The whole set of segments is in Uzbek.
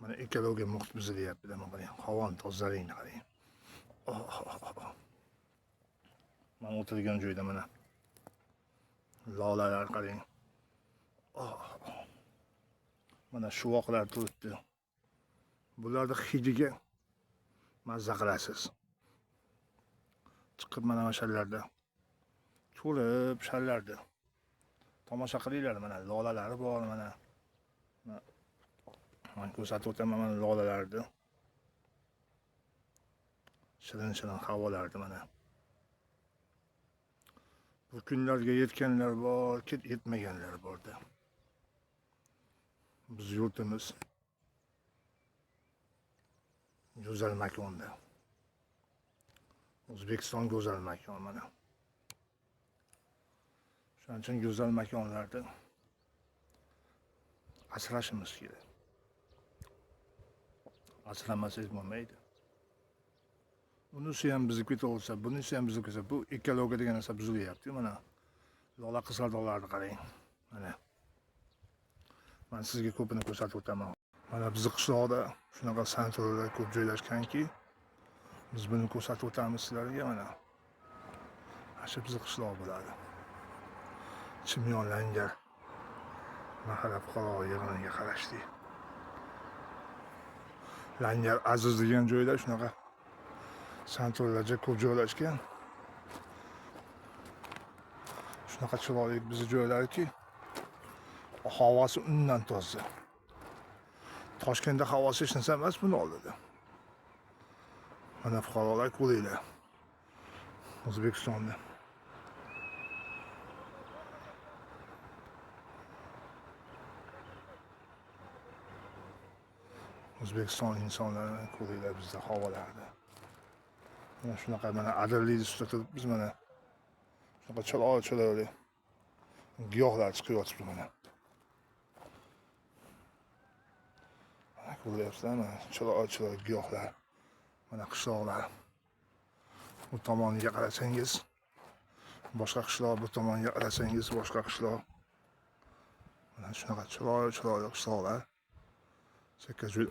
Mana ekologiya muhit buzilyapti, mana qarang, havoni tozaligini qarang. Oh, oh, oh, oh. Mana o'tirgan joyda mana lolalar qarang. Oh, oh. Mana shuvoqlar turibdi. Bularni hidiga mazza qilasiz. Chiqib mana shallarda ko'rib shallarda tomosha qilinglar, mana lolalari bor, mana. Man ko'rsatib o'taman mana lolalarni. Shirin-shirin havolarni mana. Bu kunlarga yetganlar bor, yetmaganlar borda. Biz yurtimiz go'zal makonda. O'zbekiston go'zal makon mana. Shuning uchun go'zal makonlarni asrashimiz kerak. Asramasangiz bo'lmaydi. Bunisi ham buzib ketaversa, bunisi ham buzib ketsa, bu ekologiya degan narsa buzilyapti mana. Lola qizlardoqlarni qarang. Mana. Men sizga ko'pini ko'rsatib o'taman. Mana bizni qishloqda shunaqa sanatoriylar ko'p joylashganki, biz buni ko'rsatib o'tamiz sizlarga mana. Mana shu bizni qishloq bo'ladi. Chimyon Langar mahalla fuqaro yig'iniga qarashli. Langar Aziz degan joyda shunaqa sanatoriylar ko'p joylashgan. Shunaqa chiroyli bizni joylarki, havosi undan toza. Toshkentda havosi hech narsa emas buni oldida. Mana fuqarolar ko'ringlar. O'zbekistonda. O'zbekiston insonlarini ko'ringlar bizda havolarni. Mana shunaqa mana adirlik ustida turib biz mana shunaqa chiroyli chiroyli giyohlar chiqib yotibdi mana. Mana ko'ryapsizlar, mana chiroyli chiroyli giyohlar. Mana qishloqlar. Bu tomoniga qarasangiz boshqa qishloq, bu tomonga qarasangiz boshqa qishloq. Mana shunaqa chiroyli chiroyli qishloqlar. Chekka joy.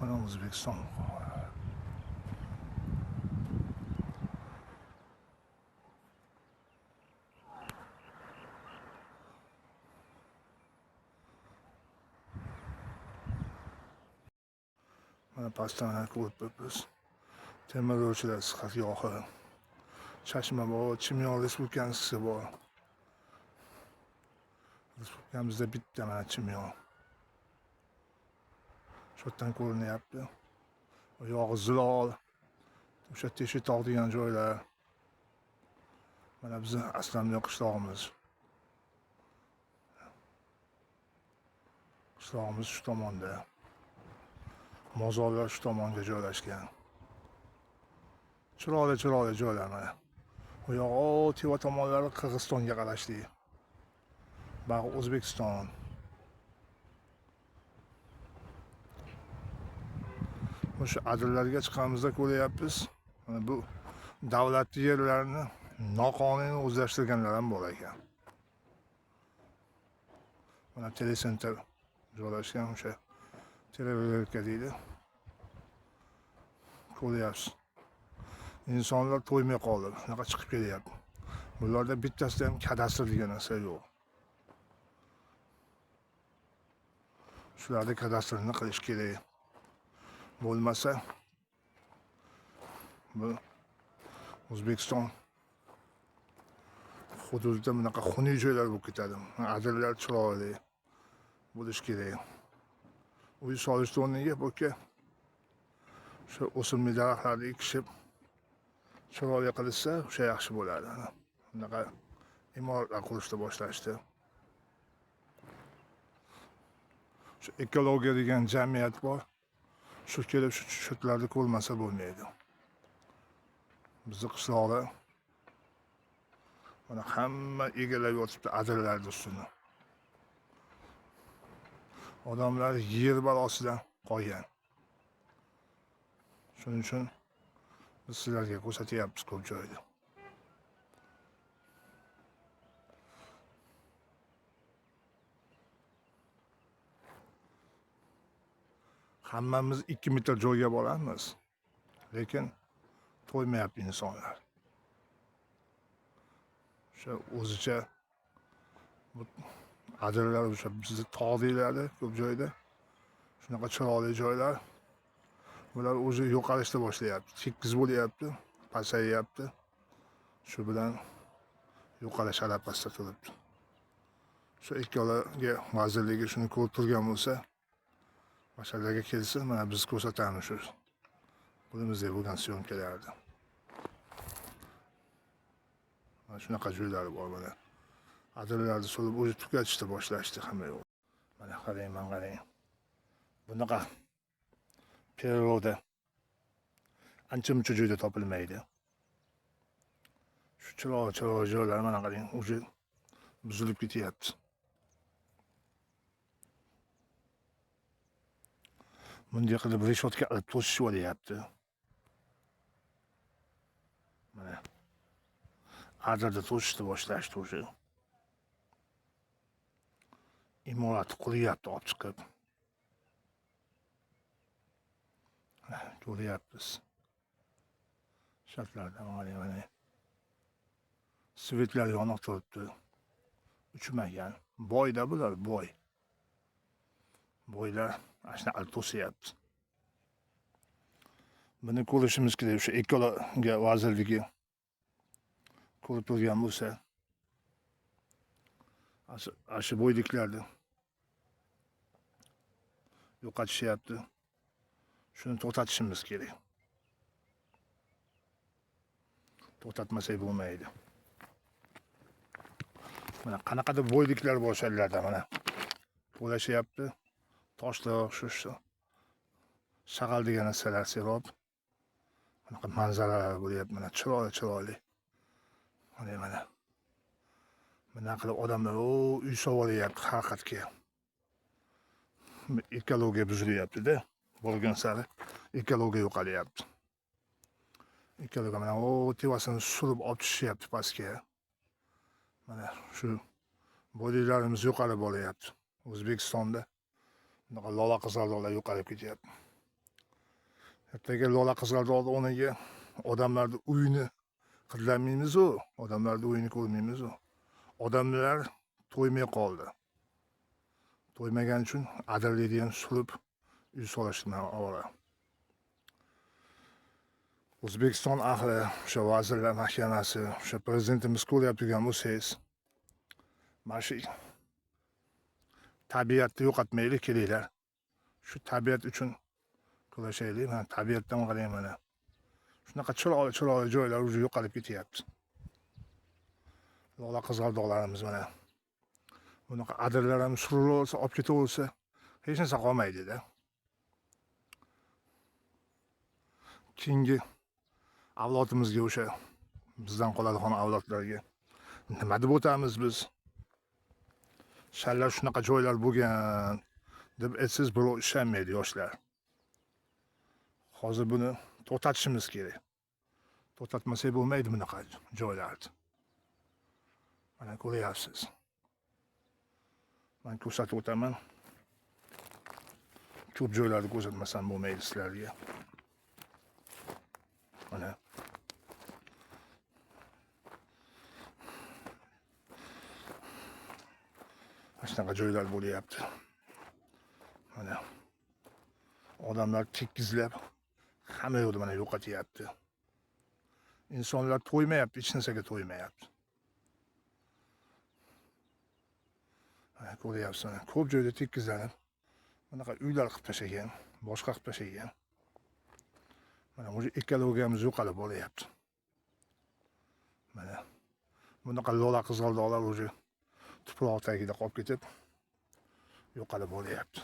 Mana O'zbekiston. Mana pastdan mana ko'rib turibmiz. Temir yo'lchilar sihatgohi. Chashma bor, Chimyon respublikasi bor. Respublikamizda bitta mana Chimyon. Shu yerdan ko'rinyapti. U yog'i Zilol, o'sha Teshitog' degan joylar. Mana bizni Aslamyon qishlog'imiz. Qishlog'imiz shu tomonda. Mozorlar shu tomonga joylashgan. Chiroyli chiroyli joylar mana. U yog'i tepa tomonlari Qirg'izistonga qarashli. Bag'i O'zbekiston. O'sha adirlarga chiqqanimizda ko'ryapmiz. Mana bu davlat yerlarini noqonuniy o'zlashtirganlar ham bor ekan. Mana telecenter joylashgan o'sha televerka deydi. Ko'ryapsiz. Insonlar to'ymay qoldi. Shunaqa chiqib kelyapti. Bularda bittasida ham kadastr degan narsa yo'q. Shularni kadastrini qilish kerak. Bo'lmasa bu O'zbekiston hududida bunaqa xunuk joylar bo'lib ketadi. Adirlar chiroyli bo'lishi kerak. Uy solishni o'rniga bu yerga o'sha o'simlik daraxtlarni ekishib chiroyli qilishsa, o'sha yaxshi bo'ladi. Bunaqa imoratlar qurishni boshlashdi. Shu ekologiya degan jamiyat bor. Shu kelib shu tushunchalarni ko'rmasa bo'lmaydi. Bizni qishloqda mana hamma egallab yotibdi adirlarni ustini. Odamlar yer balosidan qolgan. Shuning uchun biz sizlarga ko'rsatyapmiz ko'p joyda. Hammamiz 2 metr joyga boramiz. Lekin to'ymayapti insonlar. O'sha o'zicha bu adirlar o'sha bizni tog' deyiladi ko'p joyda. Shunaqa chiroyli joylar. Bular o'zi yo'qolishni boshlayapti. Tekis bo'lyapti, pasayyapti. Shu bilan yo'qolish arafasida turibdi. Shu ekologiya vazirligi shuni ko'rib turgan bo'lsa, masalaga kelsin, mana biz ko'rsatamiz shu qo'limizda bo'lgan syomkalarni. Mana shunaqa joylari bor mana. Adirlarni solib o'zi tugatishni boshlashdi hamma yo'q. Mana qarang, mana qarang. Bunaqa природа ancha-muncha joyda topilmaydi. Shu chiroyli chiroyli joylar mana qarang, o'zi buzilib ketyapti. Bunday qilib reshotka qilib to'sishib olyapti. Mana adirda to'sishni boshlashdi o'sha. Imorat quryapti olib chiqib. Ko'ryapmiz. Shartlardan mana. Svetlar yoniq turibdi. Uchmagan. Boyda bular, boy. Boylar ana shunaqa to'sayapti. Buni ko'rishimiz kerak, o'sha ekologiya vazirligi ko'rib turgan bo'lsa, ana shu boyliklarni yo'qotishyapti. Shuni to'xtatishimiz kerak. To'xtatmasak bo'lmaydi. Mana qanaqadir boyliklar bor o'shalarda mana. To'lashyapti. Toshlar, shu shag'al degan narsalar serob. Bunaqa manzaralar bo'lyapti mana, chiroyli chiroyli. Mana mana. Bunaqa qilib odamlar uy solyapti haqiqatga. Ekologiya buzilyapti-da. Borgan sari ekologiya yo'qolyapti. Ekologiya mana tevasini surib olib tushyapti pastga. Mana shu boyliklarimiz yo'qolib boryapti. O'zbekistonda bunaqa lola qizg'aldoqlar yo'qolib ketyapti. Ertaga lola qizg'aldoqni o'rniga odamlarni uyini qidlamaymiz-u, odamlarni uyini ko'rmaymiz-u. Odamlar to'ymay qoldi. To'ymagani uchun adirlikni ham surib uy solishdi avvalo. O'zbekiston ahli, o'sha vazirlar mahkamasi, o'sha prezidentimiz ko'ryapti turgan bo'lsangiz, mana shu tabiatni yo'qotmaylik, kelinglar. Shu tabiat uchun kurashaylik. Mana tabiatdan qarang mana. Shunaqa chiroyli chiroyli joylar o'zi yo'qolib ketyapti. Lola qizg'aldoqlarimiz mana. Bunaqa adirlar ham surilaversa, olib ketaversa, hech narsa qolmaydi-da. Keyingi avlodimizga, o'sha bizdan qoladigan avlodlarga nima deb o'tamiz biz? Shallar shunaqa joylar bo'lgan deb aytsangiz, birov ishonmaydi yoshlar. Hozir buni to'xtatishimiz kerak. To'xtatmasak bo'lmaydi bunaqa joylarni. Mana ko'ryapsiz. Men ko'rsatib o'taman. Ko'p joylarni ko'rsatmasam bo'lmaydi sizlarga. Mana. Shunaqa joylar bo'lyapti. Mana odamlar tekizlab hamma yoqda mana yo'qotyapti. Insonlar to'ymayapti, hech narsaga to'ymayapti. Mana ko'ryapsiz, mana ko'p joyda tekizlanib bunaqa uylar qilib tashlagan, boshqa qilib tashlagan. Mana уже ekologiyamiz yo'qolib boryapti. Mana bunaqa lola qizg'aldoqlar уже tuproq tagida qolib ketib yo'qolib boryapti.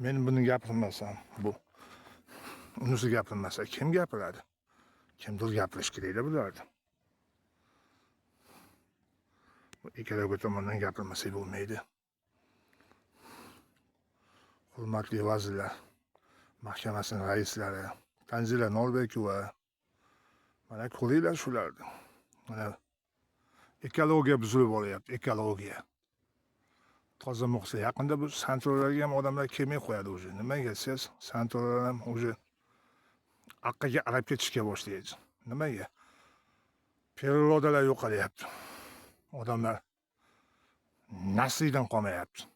Men buni gapirmasam, bu unisi gapirmasa kim gapiradi? Kimdir gapirish kerakda bularni. Bu ekologiya tomondan gapirmasak bo'lmaydi. Hurmatli vazirlar mahkamasining raislari Tanzila Norbekova, mana ko'ringlar shularni. Mana ekologiya buzilib boryapti, ekologiya. Toza muhit. Yaqinda bu sanatoriylarga ham odamlar kelmay qo'yadi уже. Nimaga desangiz, sanatoriylar ham уже aqqiga qarab ketishga boshlaydi. Nimaga? Природаlar yo'qolyapti. Odamlar naslidan qolmayapti.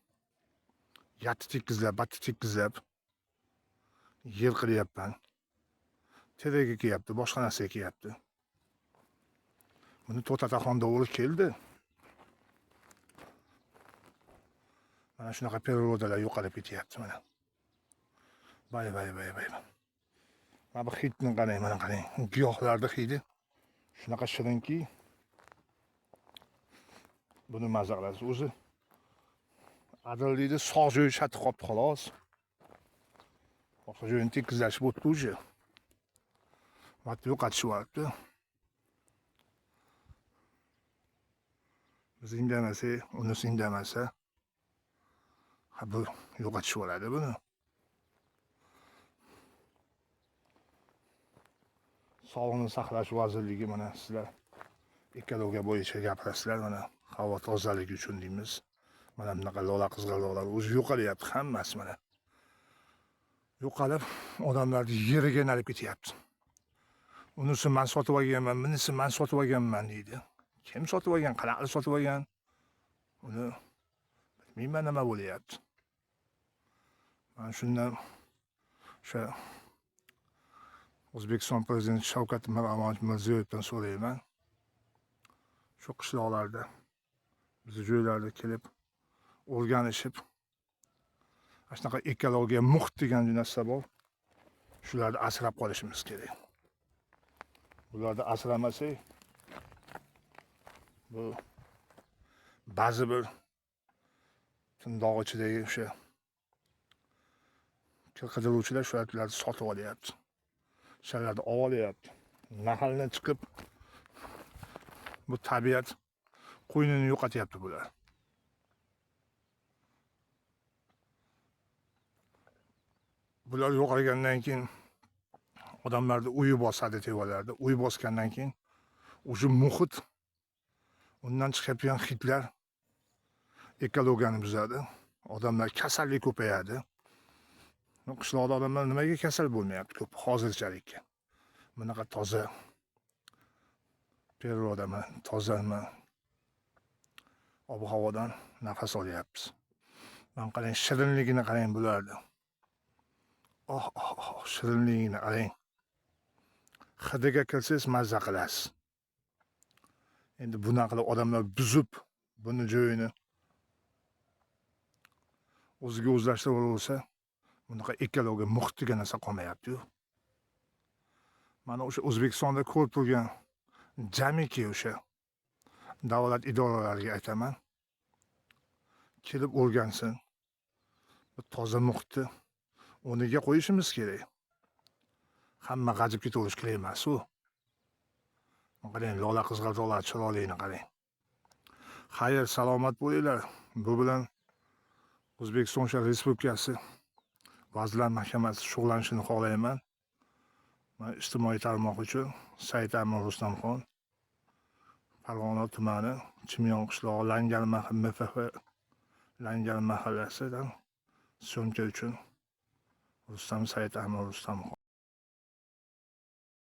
Yatti tekizlab, batti tekizlab yer qilyapman. Terak ekyapti, boshqa narsa ekyapti. Buni To'tataxon dovuli keldi. Mana shunaqa природаlar yo'qolib ketyapti mana. Vay vay vay vay. Mana bu hidni qarang, mana qarang. Giyohlarni hidi shunaqa shirinki, buni maza qilasiz. O'zi Adillikni sog' joyi shatib qolibdi xolos. Boshqa joyini tekizlashib o'tdi уже. Vaqt yo'qotishib yuboribdi. Biz indamasak, unisi indamasa, ha bu yo'qotishib yuboradi buni. Sog'liqni saqlash vazirligi mana sizlar ekologiya bo'yicha gapirasizlar, mana havo tozaligi uchun deymiz. Mana bunaqa lola qizg'aldoqlar o'zi yo'qolyapti hammasi mana. Yo'qolib odamlarni yeriga aylanib ketyapti. Unisi men sotib olganman, bunisi men sotib olganman deydi. Kim sotib olgan, qanaqa qilib sotib olgan? Uni bilmayman nima bo'lyapti. Men shundan o'sha O'zbekiston prezidenti Shavkat Mirziyoyevdan so'rayman. Shu qishloqlarda, bizni joylarda kelib o'rganishib, ana shunaqa ekologiya muhit degan narsa bor. Shularni asrab qolishimiz kerak. Bularni asramasak, bu ba'zi bir tundog' ichidagi o'sha kir qidiruvchilar shularni sotib olyapti. Shularni olyapti. Mahalladan chiqib bu tabiat qo'ynini yo'qotyapti bular. Bular yo'qolgandan keyin odamlarni uyi bosadi tevalarda. Uy bosgandan keyin o'sha muhit, undan chiqayotgan hidlar ekologiyani buzadi. Odamlar kasallik ko'payadi. Qishloqda odamlar nimaga kasal bo'lmayapti ko'p hozirchalik? Bunaqa toza природа, toza ob-havodan nafas olyapmiz. Mana qarang, shirinligini qarang bularni. Oh, oh, oh, shirinligini qarang. Hidiga kirsangiz mazza qilasiz. Endi bunaqa qilib odamlar buzib buni joyini o'ziga o'zlashtirib olsa, bunaqa ekologiya muhit degan narsa qolmayapti-yu. Mana o'sha O'zbekistonda ko'rib turgan jamiki o'sha davlat idoralariga aytaman, kelib o'rgansin. Bu toza muhitni o'rniga qo'yishimiz kerak. Hamma g'ajib ketaverish kerak emas u. Qarang, lola qizg'aldoqlar chiroyligini qarang. Xayr, salomat bo'linglar. Bu bilan O'zbekiston Respublikasi Vazirlar Mahkamasi shug'ullanishini xohlayman. Men ijtimoiy tarmoq uchun Said Amir Rustamxon, Farg'ona tumani, Chimyon qishlog'i, Langar MFF Langar mahallasidan syomka uchun Rustam Said Amir Rustamxon.